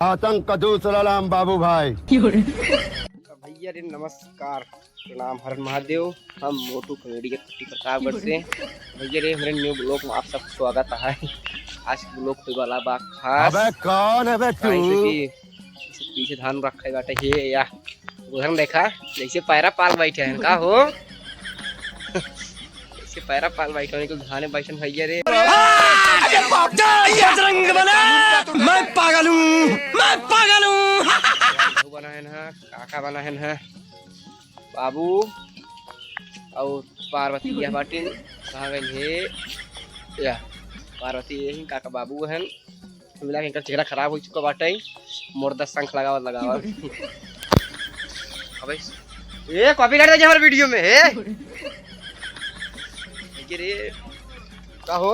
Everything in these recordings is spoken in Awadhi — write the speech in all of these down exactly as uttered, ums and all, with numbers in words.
आतंक का दूसरा नाम बाबू भाई। तो भैया रे नमस्कार, प्रणाम, हर हर महादेव। हम मोटू कॉमेडियन कुट्टी प्रतापगढ़ से। भैया रे हमरे न्यू ब्लॉग में आप सबका स्वागत है। आज के ब्लॉग होए वाला बा खास। अबे कौन है बे तू? काहे से कि पीछे धान रखे बाटे हे या उधर देखा, जैसे पैरा पाल बैठे हैं का हो। जैसे पैरा पाल बैठे हैं, कुछ धाने बैठन भैया रे। अरे बाप रे, बजरंग बना, मैं पागल हूँ, मैं पागल हूँ। बहू बना है ना, काका बना है ना, बाबू और पार्वती यह बाटिन कहाँ गई है? या पार्वती यही, काका बाबू हैं। मिला के इनका चेहरा खराब हो चुका बाटे, मुर्दा शंख लगावत लगावत। अबे ए कॉपी काट दे हमारे वीडियो में है। ये रे का हो,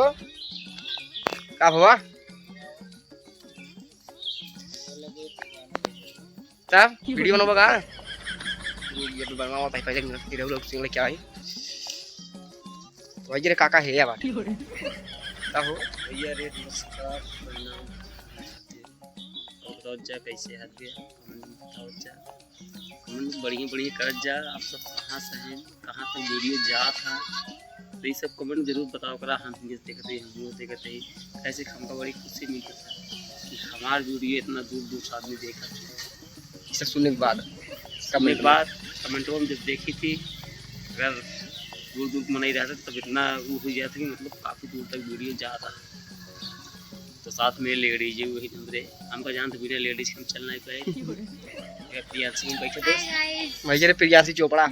का हुआ? तब वीडियो बनवा का? ये तो बनवा होता है पहले, फिर हम लोग सिंगल क्या है? वही रे काका है या बात। का हो? भैया रे नमस्कार, प्रणाम। और बताओ जा कैसे हाथ गया? कमेंट बताओ जा। कमेंट बढ़िया बढ़िया करत जा। आप सब कहाँ से हैं, कहाँ तक वीडियो जात है, तो ये सब कमेंट जरूर बताओ करा। हम ये देखते हैं, हम वो देखते हैं, कैसे हमका बड़ी खुशी मिलती है कि हमार वीडियो इतना दूर दूर से आदमी देखत है। इसे सुनने के बाद सुनने के बाद कमेंटों में जब देखी थी, अगर दूर दूर मनई रहता तब इतना वो हो जाता कि मतलब काफी दूर तक वीडियो जाता। तो साथ में लेडीज वही हमरे, हमका जानत बिना लेडीज के हम चल नहीं पाए। अगर प्रियांशी में बैठे थे। हाय गाइस। भैया रे प्रियांशी चोपड़ा।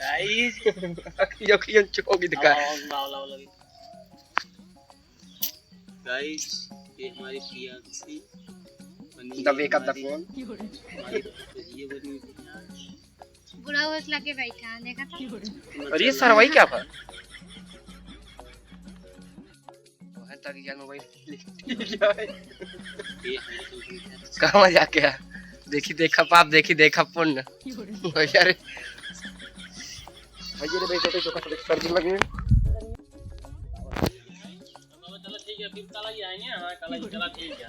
गाइस। अखियों, अखियों चौक दिखा। आओ, आओ, आओ, आओ, आओ। गाइस, ये हमारी प्रियांशी बनी द है, wake up the हमारी, phone। हमारी ये बनी हुई है। बुढ़ऊ एक लगे बैठा, देखा था? अरे, ये सरवाई क्या था? वहाँ तक यार मोबाइल। कहाँ जाके है? देखी देखा पाप, देखी देखा पुण्य। भैया रे, भैया रे, भाई, छोटे छोटे सर्दी लगे। चलो ठीक है, फिर कल ही आएंगे। हाँ, कल ही, चला ठीक है।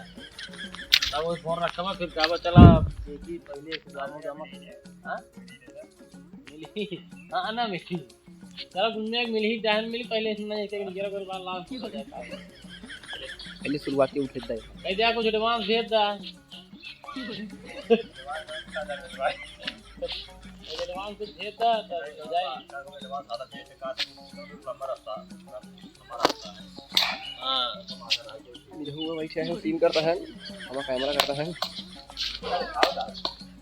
तब वो फोन रखा, फिर कहा चला, देखी पहले जामा जामा। हाँ? मिली। हाँ, ना मिली। चलो, दुनिया के मिली, चाहे मिली, पहले इसमें एक एक निकल कर बाहर लाओ। पहले शुरुआती उठे दे। कह दिया, कुछ एडवांस दे दा। एडवांस कुछ दे दा, तो हो जाए। हाँ। इधर हुआ बैठे हैं, सीन करता है, हमारा कैमरा करता है।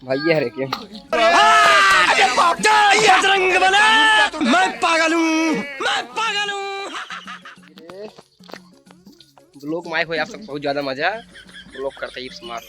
भाई ये हरे के। अरे बाप रे, बजरंग बना, मैं पागल हूँ, मैं पागल हूँ। ब्लॉग में आए हुए आप सब बहुत ज्यादा मजा। ब्लॉग करते ही समाप्त।